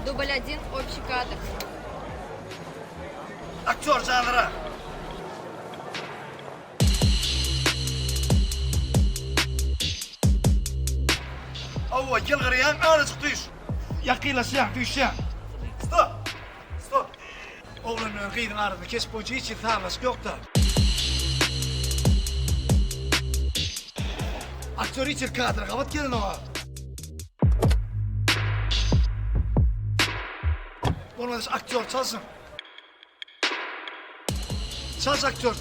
Dubl odin, obşi kadr. Aktýor žanra. Hawa, ýylgyrýaň, azajyk düş. Ýakynlaşýaň, düýşýäň. Stop! Stop! Oglan bilen gyzyň arasynda keşp boýunça hiç hili sazlaşyk ýok-da. Aktýor hiç hili kadra gabat gelenok-a. Bolmasa şu aktýor çalşyň. Çalş aktýor.